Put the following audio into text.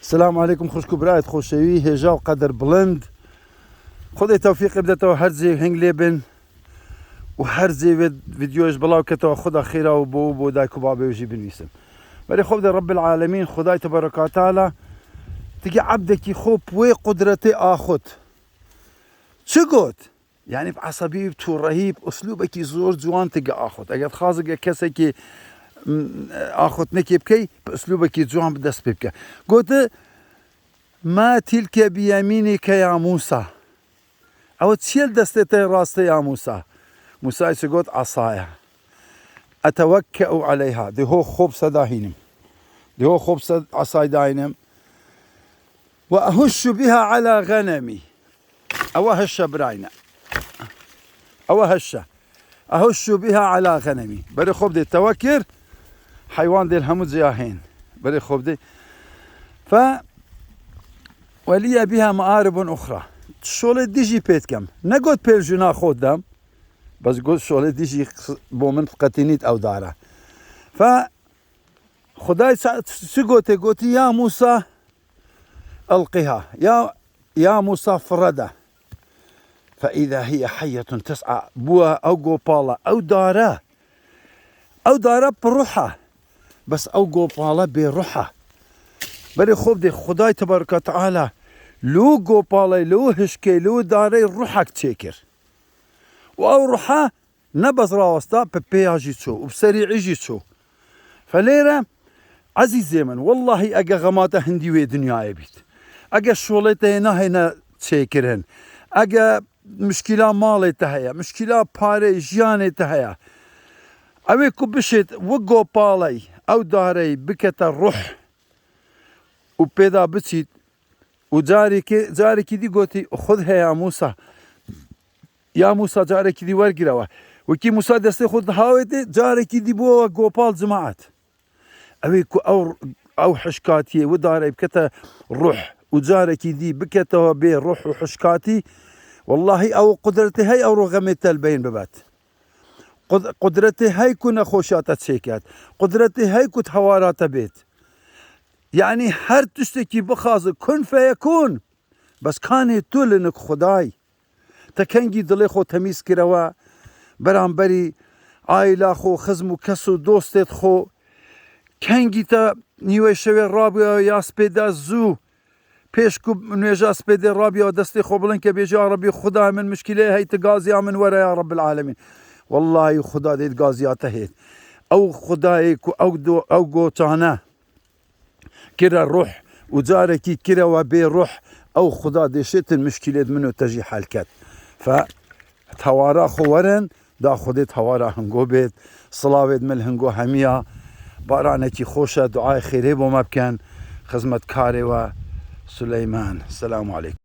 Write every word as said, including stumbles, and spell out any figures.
Selam aleykum xwişk û birayê xoşewî, hêja û qedir bilind. Xwedê tewfîqê bidetewa her cê hing lê bin û her cê vê vîdyoyê ji belaw ketewa xwe da xêra û bo û bo dayk û babê wê jî binivîsim. Berê xwe bide Rebbil Alemîn, Xwedayê Tebareka Teala, tigê ebdekî xwe bi wê qudretê axut. Çi got? Yani bi esebî, bi tûrehî, bi uslûbekî zor ciwan tigê axut. Eger dixwazige kesekî, m, axutnekê bikey, bi uslûbekî ciwan bi dest pê bike. Gote, "Ma tilke bi yemînike ya Musa." Ew çi ye li destê te rastê ya Musa? Musa jî got, "Esaya. Etewekkeu aleyha." Dê ho xwe bi se dahînim. Dê ho xwe bi se esay dahînim. "Ve ehuşşu biha ala ghanemî." Ewa hişe birayne. Ewa hişe. "Ehuşşu biha ala ghanemî." Berê xwe bidê tewekir, heywan dê li hemû ciya hên. Berê xwe bidê. Fe weliye biha mearibun uxra. Şolê dî jî pê dikem. Negot pêl juna xwe dem. Bes got şolê dî jî bo min qetînît ew dare. Fe Xwedayê ça-, çi gotê? Gotî, "Ya Musa, elqiha." Ya, ya Musa, firede. Fe îza hiye heyyetun tes'a. Bûye ew gopala, ew dare. Ew dare bi ruh e. Bes ew gopala bê ruh e. Berê xwe bidê Xwedayê Tebareka Teala li wî gopalê, li wî hişkê, li wî darê ruhek çêkir. Û ew ruha ne bes rawesta, bi pêya jî çû û bi serî'î jî çû. Felêre, ezîzê min, wellahî ege xema te hindî wê dinyayê bît, ege şolê te yê nahêne çêkirin, ege mişkîla malê te heye, mişkîla parê jiyanê te heye, ew ê ku bişêt wi gopaley, ew darey bikete ruh û pêda biçît û carîkê, carekî dî gotî, "Xud heya Musa." Ya Musa, carekî dî wergire we. Wekî Musa destê xwe dihawêtê, carekî dî bû we gopal cimaet. Ew ê ku ew, ew hişkatiyê wi darê bikete ruh û carekî dî bikete we bê ruh û hişkatî, wellahî ew qudretê hey ew ro xemê te li beyn bibet. Qud-, qudretê hey ku nexweşiya te çêket. Qudretê hey ku di hewara te bêt. Yani her tiştekî bixwaze kun feyekun. Bes kanê tu li nik Xwedayî. Te kengî dilê xwe temîz kirewe beramberî aîla xwe, xizm û kes û dostêt xwe. Kengî te nîwê şevê rabiya ya spêde zû, pêş ku nûêja spêdê rabiya destê xwe bilind ke bêje, "Ya Rebî, Xwedayê min, mişkîleyê hey ti gaziya min were ya Rebbil Alemîn." Wellahî Xweda dê gaziya te hêt. Ew Xwedayê ku ew do-, ew goçane kire ruh û carekî kire we bê ruh, ew Xweda dê şêtin mişkîlêt min û te jî hel ket. Fe tewara xwe werin, da Xwedê tewara hingo bêt, silavêt min li hingo hemiya, baranekî xweş e, duayê xêrê bo me bikin, xizmetkarê we Suleyman. Selamu aleykum.